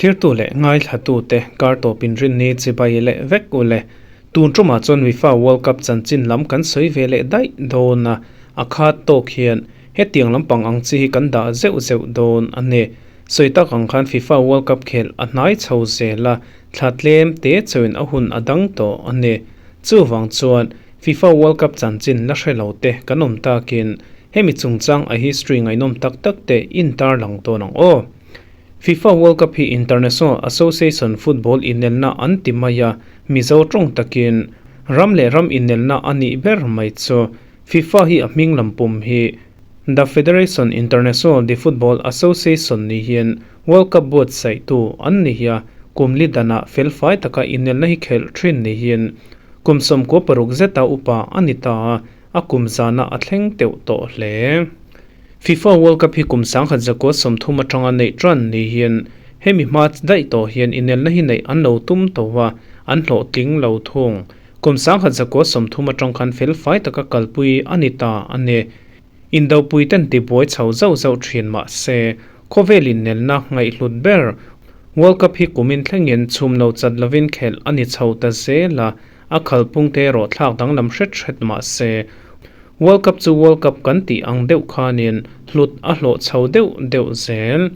Thlirtu leh ngaithlatute kar tawp inrinni chibai leh vek u le. Tun tumah chuan FIFA World Cup chanchin lam kan sawi ve leh daih dawn a, a khat tawk hian hetiang lampang ang chi hi kan dah zeuh zeuh dawn a ni. Sawi tak ang khan FIFA World Cup khelh a hnai chho zel a, thla tlem te chauhin a hun a dang tawh a ni. Chuvang chuan FIFA World Cup chanchin la hre lo te kan awm takin hemi chungchang a history ngaihnawm tak tak te intarlang dawn ang aw. FIFA World Cup hi International Association Football inelna an ti mai a, Mizo tawng takin ram leh ram inelna a nih ber mai chu. FIFA hi a hming lam pum hi The Federation International de Football Association ni hian World Cup buatsaihtu an ni hi a, kum li danah felfai taka inelna hi khelh thin ni hian kum 96 zeta upa a ni ta a, a kum zana a thleng teuh tawh hle. FIFA World Cup hi kum 1930 atanga neih tan ni hian hemi hma daih tawh hian inelna hi neih an lo tum tawh a, an hlawhtling lo thung. Kum 1930 atang khan felfai taka kalpui a ni ta a ni. Indopui ten tibuai chho zauh zauh thin mah se, khawvel inelna ngaihhlut ber World Cup hi kumin thlengin chhum lo chat lovin khelh a ni chho ta zel a, a khalphung te erawh thlak danglam hret hret mah se, World Cup chu World Cup kan tih ang deuh khanin hlut a hlawh chho deuh deuh zel.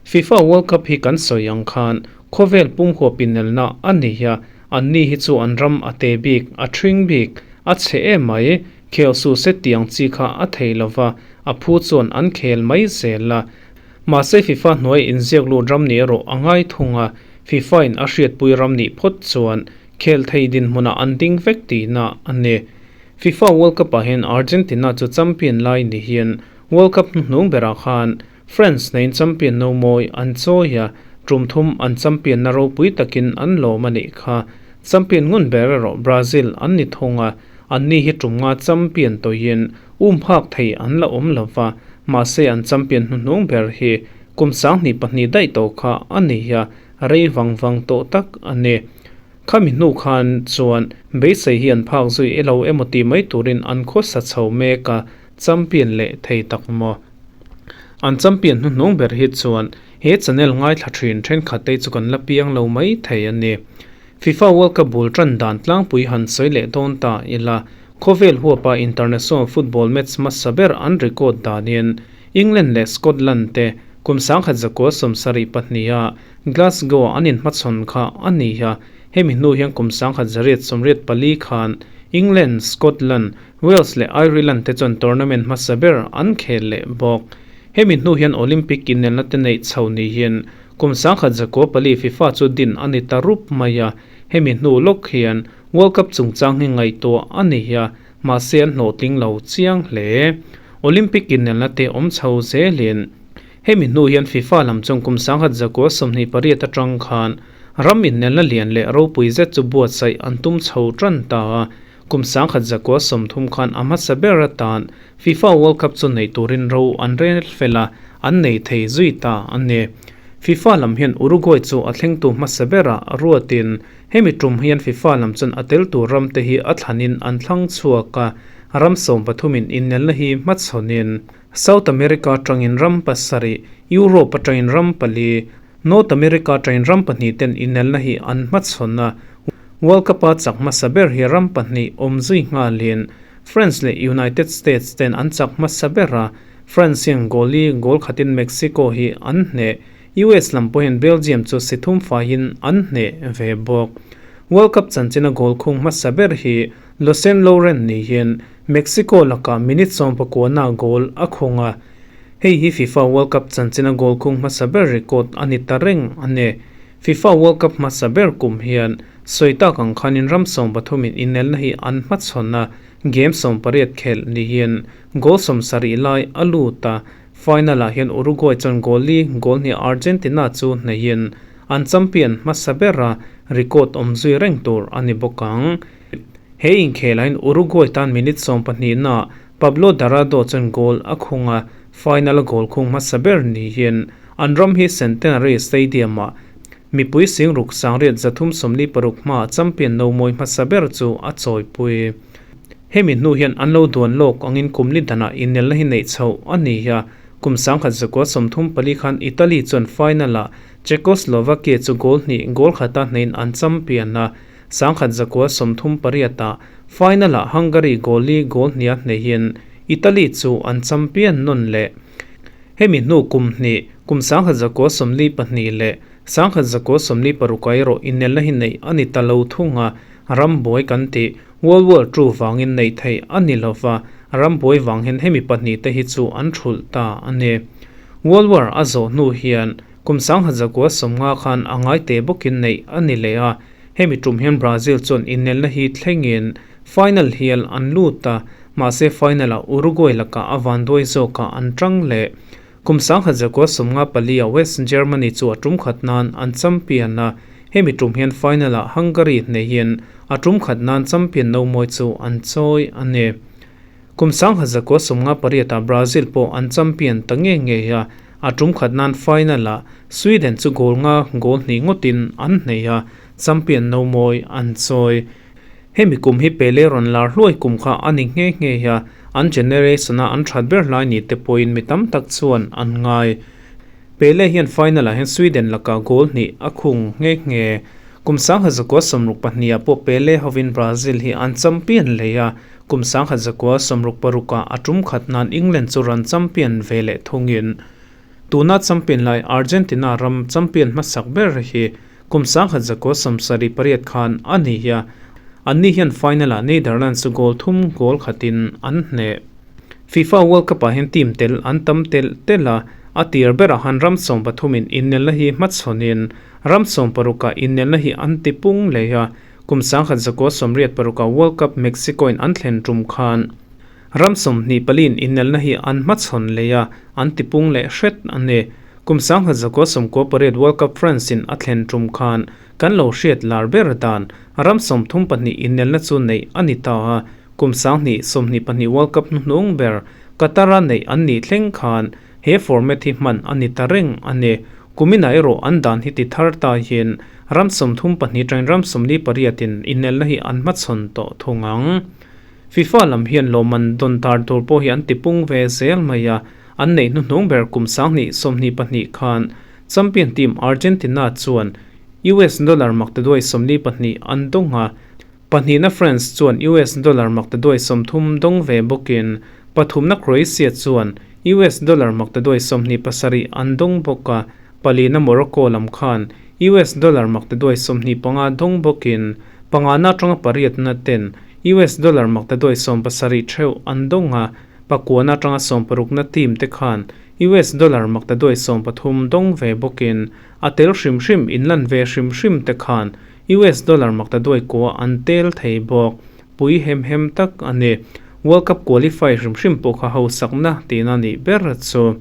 FIFA World Cup hi kan sawi ang khan khawvel pumhuap inelna a ni a, anni hi chu an ram a te bik, a thring bik, a chhe em mai, khel su se tiang chi kha a thei lova, a phu chuan an khel mai zel a. Mahse FIFA hnuai inziak lut ram nih erawh a ngai thung a, FIFA in a hriatpui ram nih phawt chuan khel thei dinhmunah an ding vek tihna a ni. FIFA World Cup ah hian Argentina chu champion lai ni hian World Cup hnuhnung berah khan France neiin champion no mawi an chawi a, tum thum an champion na ropui takin an lawm a nih kha. Champion ngun ber erawh Brazil an ni thung a, anni hi tum nga champion tawhin um phak thei an la awm lo va, mahse an champion hnuhnung ber hi kum 2002 daih tawh kha a ni a, rei vang vang tawh tak a ni. Khami hnu khan chuan beisei hi an phak zui e lo emaw tih mai turin an khawsa chho mek a, champion leh thei tak maw? An champion hnuhnung ber hi chuan he channel ngaithla thin thenkhat te chu kan la piang lo mai thei a ni. FIFA World Cup bul tan dan tlangpui han sawi leh dawn ta ila, khawvel huapa international football match hmasa ber an record danin England leh Scotland te kum 1972 a Glasgow-ah an inhmachhawn kha a ni a, hemi hnu hian kum 1984 khan England, Scotland, Wales leh Ireland te chuan tournament hmasa ber an khel leh bawk. Hemi hnu hian Olympic inelna te neih chho ni hian kum 1904 FIFA chu din a ni ta rup mai a, hemi hnu lawk hian World Cup chungchang hi ngaihtuah a ni a, mahse an hlawhtling lo chiang hle. Olympic inelna te awm chho zelin Hemi hnu hian FIFA lam chuan kum 1928 atang khan ram inelna lian leh ropui zet chu buatsaih an tum chho tan ta a, kum 1930 khan a hmasa ber atan FIFA World Cup chu nei turin ro an rel fel a, an nei thei zui ta a ni. FIFA lam hian Uruguay chu a thlengtu hmasa berah ruatin hemi tum hian FIFA lam chuan a tel tur ram te hi a thlanin an thlang chhuak a, ram 13 in inelna hi hmachhawnin South America atangin ram pasarih, Europe atangin ram pali, North America atangin ram pahnih ten inelna hi an hmachhawn a. World Cup a chak hmasa ber hi ram pahnih awm zui nghalin France leh United States ten an chak hmasa ber a, France hian goal li goal khatin Mexico hi an hneh. US lam pawhin Belgium chu si thum faiin an hneh ve bawk. World Cup chanchina goal khung hmasa ber hi Lucien Laurent ni hian Mexico lakah minute 19 na goal a khung a, hei hi FIFA World Cup chanchina goal khung hmasa ber record a ni ta reng a ni. FIFA World Cup hmasa ber kum hian sawi tak ang khanin ram 13 in inelna hi an hmachhawn a, game 18 khelh ni hian goal 70 lai a lut a, final ah hian Uruguay chuan goal li goal hnih Argentina chu hneihin an champion hmasa ber a, record awm zui reng tur a ni bawk ang. He inkhel ahin Uruguay tan minute 12 na Pablo Dorado chuan goal a khung a, final goal khung hmasa ber ni hian an ram hi Centenary Stadium ah mipui singruk sangriat 336 hma champion no mawi hmasa ber chu a chawipui. Hemi hnu hian an lo duan lawk angin kum li danah inelna hi neih chhoh a ni a, kum 1934 khan Italy chuan final-ah Czechoslovakia chu goal hnih goal khata hnehin an champion a, 1938-ah final-ah Hungary goal li goal hniha hnehin Italy chu an champion nawn leh. Hemi hnu kum hnih, kum 1942 leh 1946 ah erawh inelna hi neih a ni ta lo thung a, rambuai kan tih World War Two vangin neih theih a ni lo va, rambuai vang hian hemi pahnihte hi chu an thulh ta a ni. World War a zawh hnu hian kum 1950 khan a ngai teh bawkin neih a ni leh a, hemi tum hian Brazil chuan inelna hi thlengin final hial an lut a, mahse final-ah Uruguay lakah a vanduai zawkah an tang leh. Kum 1954 ah West Germany chu a tum khat nan an champion a, hemi tum hian final ah Hungary hneihin a tum khat nan champion no mawi chu an chawi a ni. Kum 1958 ah Brazil pawh an champion ta nge ngei a, a tum khat nan final ah Sweden chu goal nga goal hnih ngawtin an hnei a, champion no mawi an chawi. Hemi kum hi Pele rawn lar hluai kum kha a ni nghe nghe a, an generation-a an that ber hlai ni te pawhin mi tam tak chuan an ngai. Pele hian final-ah hian Sweden lakah goal hnih a khung nghe nghe. Kum 1962 ah pawh Pele hovin Brazil hi an champion leh a, kum 1966 ah a tum khat nan England chu rawn champion ve leh thungin tuna champion lai Argentina ram champion hmasak ber hi Kum 1978 khan a ni a, anni hian final-ah Netherlands chu goal thum goal khatin an hneh. FIFA World Cup-ah hian team tel an tam telh telh a, a tir berah han ram sawmpathumin innelna hi hmachhawnin ram sawmparukah innelna hi an ti pung leh a, kum 1986-ah World Cup Mexico-in an thlen tum khan ram 24-in innelna hi an hmachhawn leh a, an ti pung leh hret a ni. Kum 1998 World Cup France in a thlen tum khan kan lo hriat lar ber dan ram 32 inelna chu neih a ni ta a, kum 2022 World Cup hnuhnung ber Qatar a neih an nih thleng khan he format hi hman a ni ta reng a ni. Kuminah erawh an dan hi ti thar ta hian ram 32 tangin ram 48 in inelna hi an hmachhawn tawh thung ang. FIFA lam hian lawmman dawn tar tur pawh hi an ti pung ve zel mai a, An neih hnuhnung ber kum 2022 khan champion team Argentina chuan US dollar maktaduai 42 an dawng a, pahnihna France chuan US dollar maktaduai 30 dawng ve bawkin pathumna Croatia chuan US dollar maktaduai 27 an dawng bawk a, palina Morocco lam khan US dollar maktaduai 25 dawng bawkin pangana atanga pariatna ten US dollar maktaduai 17 theuh an dawng a. Pakuan atanga sawmparukna team te khan US dollar maktaduai 13 dawng ve bawkin a tel hrim hrim inlan ve hrim hrim te khan US dollar maktaduai kua an tel thei bawk. Pui hem hem tak a ni. World Cup qualify hrim hrim pawh kha hausakna tihna nih ber chu.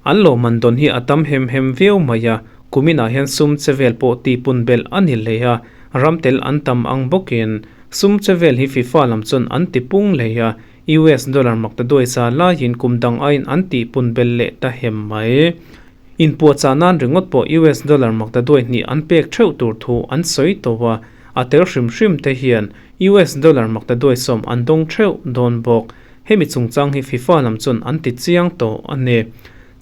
An lawmman dawn hi a tam hem hem viau mai a, kuminah hian sum che vel pawh tihpun belh a ni hlei a, ram tel an tam ang bawkin sum che vel hi FIFA lam chuan an tipung hlei a, US dollar maktaduai za laiin kum dang aiin an tihpun belh leh ta hem mai. Inpuahchah nan ringawt pawh US dollar maktaduai hnih an pek theuh tur thu an sawi tawh a, a tel hrim hrim te hian US dollar maktaduai sawm an dawng theuh dawn bawk. Hemi chungchang hi FIFA lam chuan an ti chiang tawh a ni.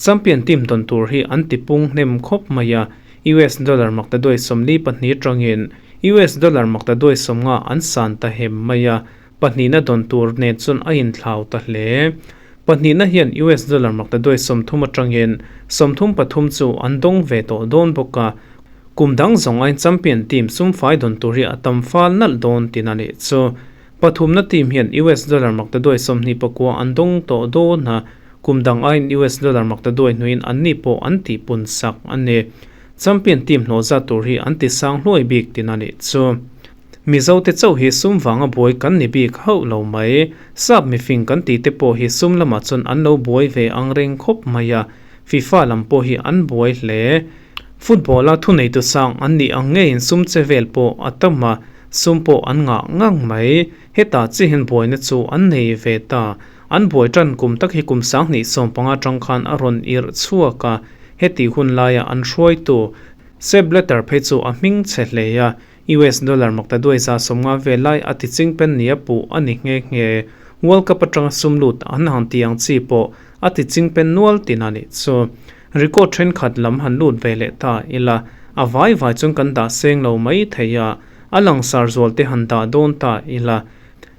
Champion team dawn tur hi an ti pung hnem khawp mai a, US dollar maktaduai 42 tangin US dollar maktaduai 50 an san ta hem mai a, Pahnihna dawn tur nen chuan a inthlau ta hle. Pahnihna hian US dollar maktaduai 30 atangin 33 chu an dawng ve tawh dawn bawk a, kum dang zawng aiin champion team sumfai dawn tur hi a tam fal nalh dawn tin a nih chu. Pathumna team hian US dollar maktaduai 29 an dawng tawh dawn a, kum dang aiin US dollar maktaduai hnuin anni pawh an tihpun sak a ni. Champion team hlawh zat tur hi an ti sang hluai bik tin a nih chu. Mizote chauh hi sum vanga buai kan ni bik hauh lo mai. Sap mifing kan tih te pawh hi sum lamah chuan an lo buai ve ang reng khawp mai a, FIFA lam pawh hi an buai hle. Football-a thuneitu sang an nih ang ngeiin sum che vel pawh a tam a, sum pawh an ngah ngang mai. Hetah chihin buaina chu an nei ve ta. An buai tan kum tak hi kum 2015 atang khan a rawn irh chhuak a, heti hun laia an hruaitu Sepp Blatter phei chu a hming chhe hle a. US dollar maktaduai 150 vel lai a ti chingpen nia puh a ni nghe nghe. World Cup atanga sum lut an han ti ang chi pawh a ti chingpen nual tin a nih chu. Record thenkhat lam han lut ve leh ta ila, a vai vai chuan kan dah seng lo mai thei a, a langsar zual te han dah dawn ta ila.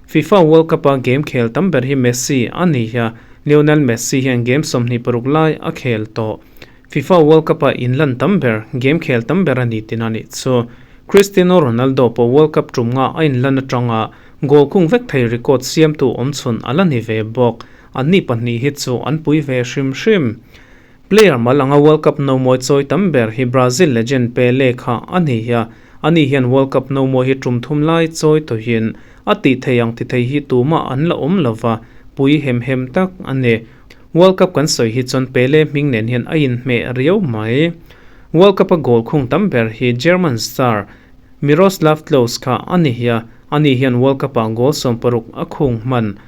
FIFA World Cup a game khel tam ber hi Messi a ni a, Lionel Messi hian game 26 lai a khel tawh. FIFA World Cup a inlan tam ber, game khel tam ber a ni tin a nih chu. Cristiano Ronaldo pawh World Cup tum nga a inlan atanga goal khung vek thei record siamtu awmchhun a la ni ve bawk. Anni pahnih hi chu an pui ve hrim hrim. Player mal anga World Cup nomawi chawi tam ber hi Brazil legend Pele kha a ni a, ani hian World Cup nomawi hi tum thum lai chawi tawhin a tih thei ang ti thei hi tumah an la awm lova, pui hem hem tak a ni. World Cup kan sawi hi chuan Pele hming nen hian a inhmeh riau mai. World Cup a goal khung tam ber hi German star Miroslav Klose kha a ni a, ani hian World Cup ah goal 60 a khung hman.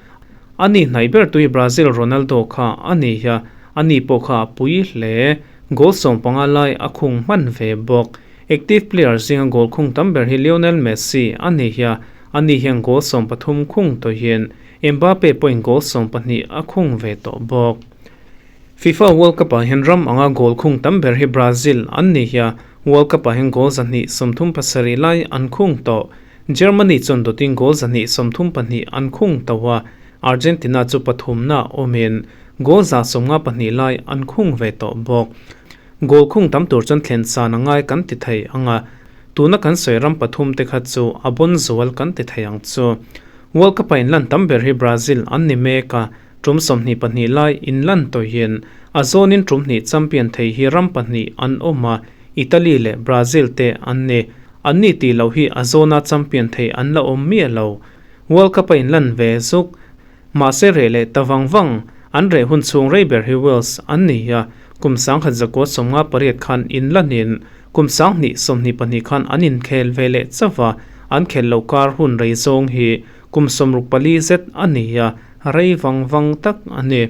A ni hnaih ber tui Brazil Ronaldo kha a ni a, ani pawh kha a pui hle. Goal 15 lai a khung hman ve bawk. Active player zinga goal khung tam ber hi Lionel Messi a ni a, ani hian goal 13 khung tawhin Mbappe pawhin goal 12 a khung ve tawh bawk. FIFA World Cup ah hian ram anga goal khung tam ber hi Brazil an ni a, World Cup ah hian goal 237 lai an khung tawh. Germany chuan dawtin goal 132 an khung tawh a, Argentina chu pathumna awmin goal 152 lai an khung ve tawh bawk. Goal khung tam tur chuan thlen san a ngai kan ti thei anga, tuna kan sawi ram pathum te kha chu a bawn zual kan ti thei ang chu. World Cup a inlan tam ber hi Brazil an ni mek a, tum 22 lai inlan tawhin a zawnin tum hnih champion thei hi ram pahnih an awm a, Italy leh Brazil te an ni. Anni tih loh hi a zawna champion thei an la awm miah lo. World Cup a inlan ve zuk. Mahse reh leh ta vang vang, an reh hun chhung rei ber hi Wales an ni a, kum 1958 khan inlanin kum 2022 khan an inkhel ve leh chauh a, an khel loh kar hun rei zawng hi kum 64 zet a ni a, rei vang vang tak a ni.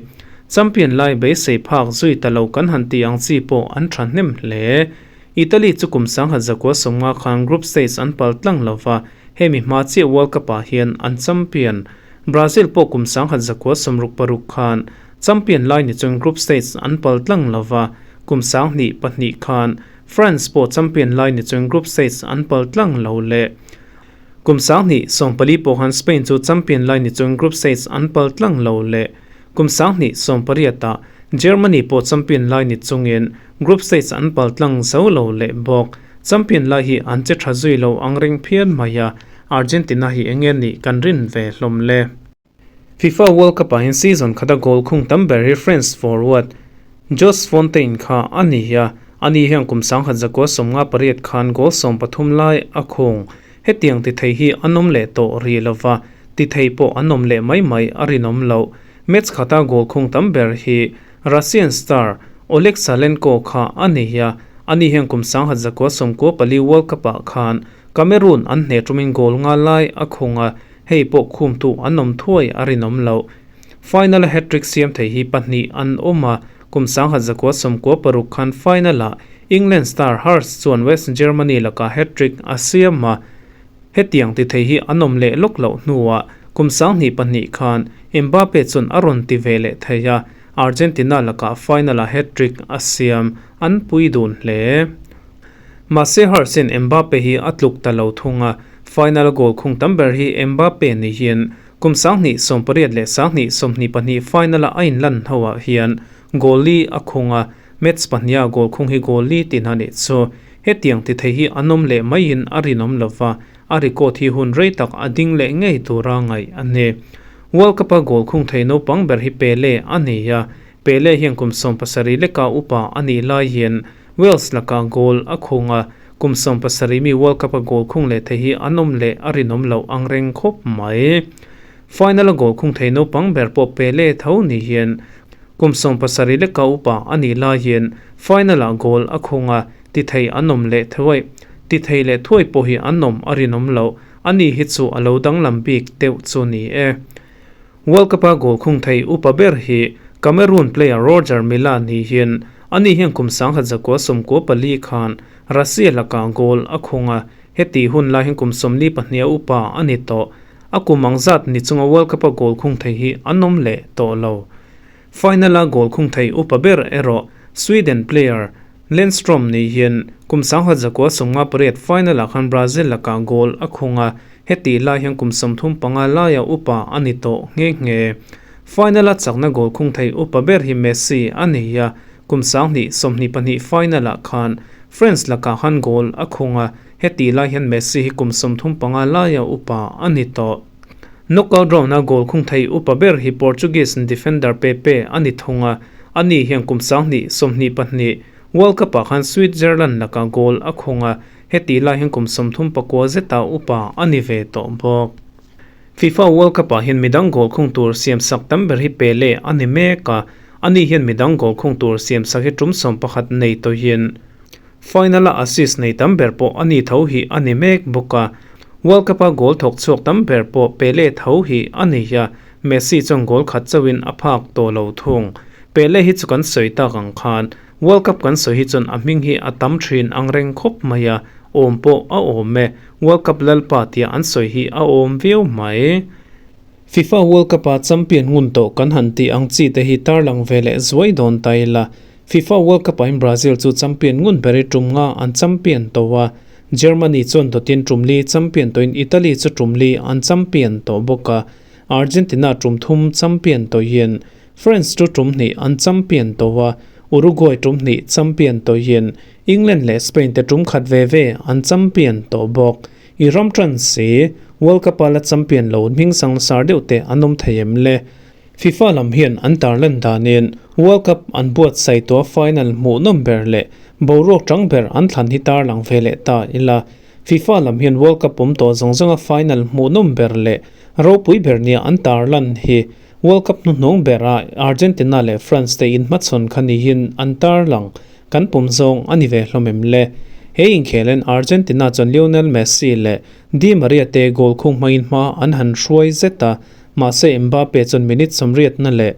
Champion lai beisei phak zui ta lo kan han tih ang chi pawh an tha hnem hle. Italy chu kum 1950 khan group stage an pal tlang lova, hemi hma chiah World Cup ah hian an champion. Brazil pawh kum 1966 khan champion lai ni chuan group stage an pal tlang lova, kum 2002 khan France pawh champion lai ni chuan group stage an pal tlang lo leh. Kum 2014 pawh khan Spain chu champion lai ni chuan group stage an pal tlang lo leh. Kum 2018 ah Germany pawh champion lai ni chungin group stage an pal tlang zo lo leh bawk. Champion lai hi an che tha zui lo ang reng phian mai a, Argentina hi enge nih kan rin ve hlawm le. FIFA World Cup ah hian season khata goal khung tam ber hi France forward Just Fontaine kha a ni a, ani hian kum 1958 khan goal 13 lai a khung. Hetiang ti thei hi an awm leh tawh ri lova, ti thei pawh an awm leh mai mai a rinawm loh. Match khata goal khung tam ber hi Russian star Oleg Salenko kha a ni a, ani hian kum 1994 World Cup ah khan Cameroon an hne tumin goal nga lai a khung a, hei pawh khumtu an awm thuai a rinawm loh. Final a hat-trick siam thei hi pahnih an awm a, kum 1996 khan final ah England star Hurst chuan West Germany lakah hat-trick a siam a, hetiang ti thei hi an awm leh lawk loh hnuah kum 2002 khan Mbappe chuan a rawn ti ve leh thei a, Argentina lakah final ah hat-trick a siam an pui dun hle. Mahse Hurst in Mbappe hi a tluk ta lo thung a, final goal khung tam ber hi Mbappe ni hian kum 2018 leh 2022 final a a inlan hnuah hian goal li a khung a, match pahniha goal khung hi goal li tih na nih chu. Hetiang ti thei hi an awm leh maiin a rinawm lova, a record hi hun rei tak a ding leh ngei tura ngaih a ni. World Cup a goal khung thei naupang ber hi Pele a ni a, Pele hian kum 17 leka upa a nih lai hian Wales lakah goal a khung a, kum 17 mi World Cup a goal khung leh thei hi an awm leh a rinawm loh ang reng khawp mai. Final a goal khung thei naupang ber pawh Pele tho ni hian kum 17 leka upa a nih lai hian final ah goal a khung a, ti thei an awm leh thuai. Ti thei leh thuai pawh hi an awm a rinawm loh, ani hi chu a lo danglam bik deuh chu ni e. World Cup a goal khung thei upa ber hi Cameroon player Roger Milla ni hian ani hian kum 1994 khan Russia lakah goal a khung a. Heti hun lai hian kum 42 a upa a ni tawh. A kum ang zat ni chunga World Cup-a goal khung thei hi an awm leh tawh lo. Final-a goal khung thei upa ber erawh Sweden player Lennstrom ni hian kum 1958 final-ah khan Brazil lakah goal a khung a, hetih lai hian kum 35 laia upa a ni tawh nghe nghe. Final-a chakna goal khung thei upa ber hi Messi a ni a, kum 2022 final-ah khan France lakah khan goal a khung a, hetih lai hian Messi hi kum 35 laia upa a ni tawh. Knockout round-a goal khung thei upa ber hi Portuguese defender Pepe a ni thung a, ani hian kum 2022 World Cup-ah khan Switzerland lakah goal a khung a, hetih lai hian kum 39 zeta upa a ni ve tawh bawk. FIFA World Cup-ah hian midang goal khung tur siamsak tam ber hi Pele a ni mek a, ani hian midang goal khung tur siamsak hi tum 11 nei tawhin Final-a assist nei tam ber pawh a ni tho hi a ni mek bawk a, World Cup-a goal thawk chhuak tam ber pawh Pele tho hi a ni a, Messi chuan goal khat chauhin a phak tawh lo thung. Pele hi chu kan sawi tak ang khan World Cup kan sawi hi chuan a hming hi a tam thin ang reng khawp mai a, awm pawh a awm e, World Cup lalpa tia an sawi hi a awm viau mai. FIFA World Cup-a champion ngun tawh kan han tih ang chi te hi tarlang ve leh zuai dawn ta ila. FIFA World Cup-ah hian Brazil chu champion ngun ber i tum nga an champion tawh a, Germany chuan dawtin tum li champion tawhin Italy chu tum li an champion tawh bawk a, Argentina tum thum champion tawhin France chu tum hnih an champion tawh a, Uruguay tum hnih champion tawhin England leh Spain te tum khat ve ve an champion tawh bawk. I ram tan si, World Cup-a la champion lo hming sang sar deuh te an awm thei em le? FIFA lam hian an tarlan danin World Cup an buatsaih tawh a final hmuhnawm ber leh boruak tang ber an thlan hi tarlang ve leh ta ila. FIFA lam hian World Cup awm tawh zawng zawnga final hmuhnawm ber leh ropui ber nia an tarlan hi World Cup hnuhnung bera Argentina leh France te inhmachhawn kha nihin an tarlang kan pawm zawng a ni ve hlawm em le? He inkhelen Argentina chuan Lionel Messi leh Di Maria te goal khung hmangin hma an han hruai zet a, mahse Mbappe chuan minute 80na leh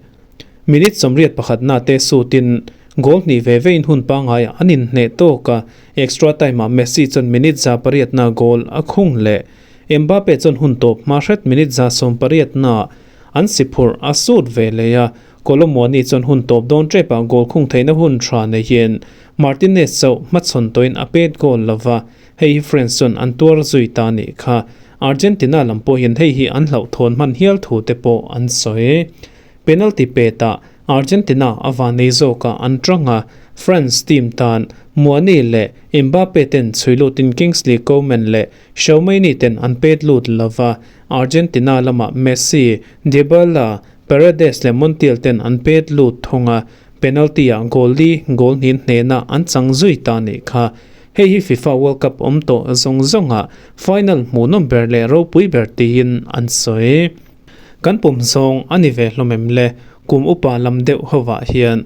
minute 81na te sutin goal hnih ve vein hun pangaiah an inhneh tawk a, extra time-ah Messi chuan minute 108na goal a khung leh. Mbappe chuan hun tawp hma hret minute 118na an si phurh a sut ve leh a, Kolo Muani chuan hun tawp dawn tepah goal khung theihna hun tha neihin Martinez chauh hmachhawn tawhin a pet goal lova, hei hi France chuan an tuar zui ta nih kha. Argentina lam pawhin hei hi an hlauhthawn hman hial thu te pawh an sawi. Penalty petah Argentina a van nei zawkah an tang a, France team tan Muani leh Mbappe ten chhui lutin Kingsley Coman leh Tchouameni ten an pet lut lova, Argentina lamah Messi, Dybala, Paredes leh Montiel ten an pet lut thung a, penalty-ah goal li goal hnin hnehna an chang zui ta nih kha. Hei hi FIFA World Cup awm tawh zawng zawngah final hmuhnawm ber leh ropui ber tiin an sawi. Kan pawm zawng a ni ve hlawm em le? Kum upa lam deuh hovah hian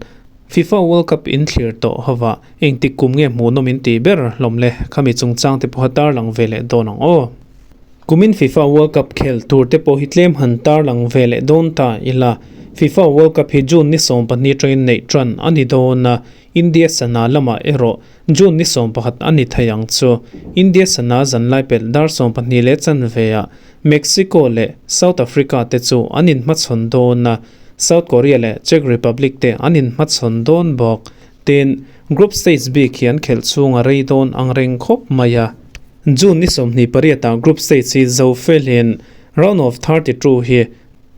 FIFA World Cup in thlir tawh hovah engtik kum nge hmuhnawm in tih ber hlawm le? Khami chungchang te pawha tarlang ve leh dawn ang aw. Kumin FIFA World Cup khel tur te pawh hi tlem han tarlang ve leh dawn ta ila. FIFA World Cup hi June ni 12 atangin neih tan a ni dawn a, India sana lamah erawh June ni 11 a ni thei ang chu. India sana zanlai pelh dar 12 leh chanve ah Mexico leh South Africa te chu an inhmachhawn dawn a, South Korea leh Czech Republic te an inhmachhawn dawn bawk. Tin, Group stage bik hi an khelh chhung a rei dawn ang reng khawp mai a. June ni 28 ah group stage hi zo felin round of 32 hi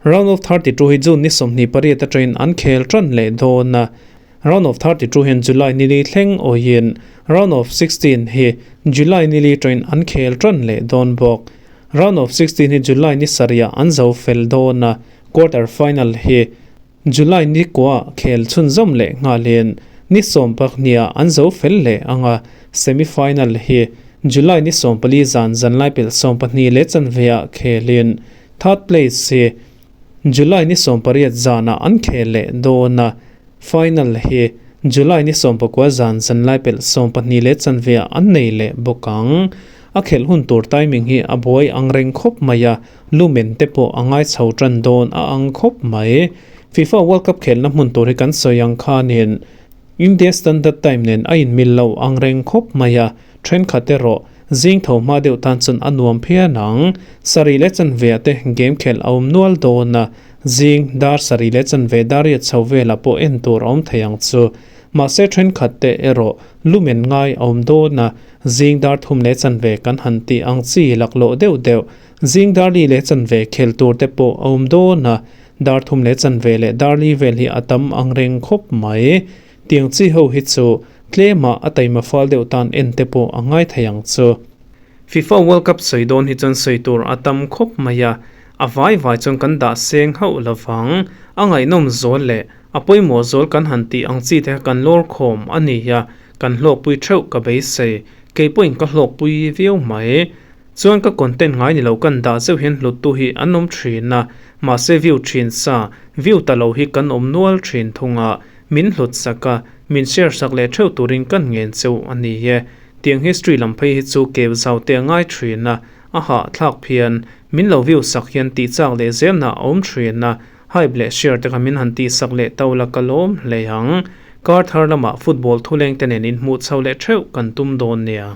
round of 32 hi June ni 28 atangin an khel tan leh dawn a, round of 32 hian July ni li thleng awiin round of 16 hi July ni li atangin an khel tan leh dawn bawk. Round of 16 hi July ni sarih ah an zo fel dawn a, quarter final hi July ni kua khel chhunzawm leh nghalin ni 12 ah an zo fel leh ang a, semi final hi July ni 14 zan zanlai pelh 12 leh chanve ah khelin third place hi July ni 18 zanah an khel leh dawn a, final hi July ni 19 zan zanlai pelh 12 leh chanve ah an nei leh bawk ang. A khelh hun tur timing hi a buai ang reng khawp mai a, lumen te pawh a ngai chho tan dawn a ang khawp mai. FIFA World Cup khelhna hmun tur hi kan sawi ang khanin India Standard Time nen a inmil lo ang reng khawp mai a, thenkhat erawh Zing tho hma deuh tan chuan a nuam phian ang. Sarih leh chanve ah te game khelh a awm nual dawn a, zing dar sarih leh chanve dar riat chho velah pawh en tur a awm thei ang chu. Mahse thenkhat te erawh lumen ngai a awm dawn a, zing dar thum leh chanve kan han tih ang chi laklawh deuh deuh. Zing dar li leh chanve khel tur te pawh a awm dawn a, dar thum leh chanve leh dar li vel hi a tam ang reng khawp mai. Tiang chi ho hi chu tlema a taima fal deuh tan en te pawh a ngai thei ang chu. FIFA World Cup sawi dawn hi chuan sawi tur a tam khawp mai a, a vai vai chuan kan dah seng hauh lovang. A ngaihnawm zawl leh a pawimawh zawl kan han tih ang chi te kha kan lawr khawm a ni a, kan hlawkpui theuh ka beisei. Kei pawhin ka hlawkpui viau mai. Chuan ka content ngai ni lo kan dah zeuh hian hluttu hi an awm thin a, mahse view thin sa, view ta lo hi kan awm nual thin thung a. Min hlut sak a, min share sak leh theuh turin kan ngen cheu a ni e. Tiang history lam phei hi chu keu zau te a ngai thin a, a hahthlak phian. Min lo view sak hian tih chak leh zelna a awm thin a, hype leh share te kha min han tih sak leh to la ka lawm hle ang. Kar thar lamah football thuleng te nen inhmuh chho leh theuh kan tum dawn nia.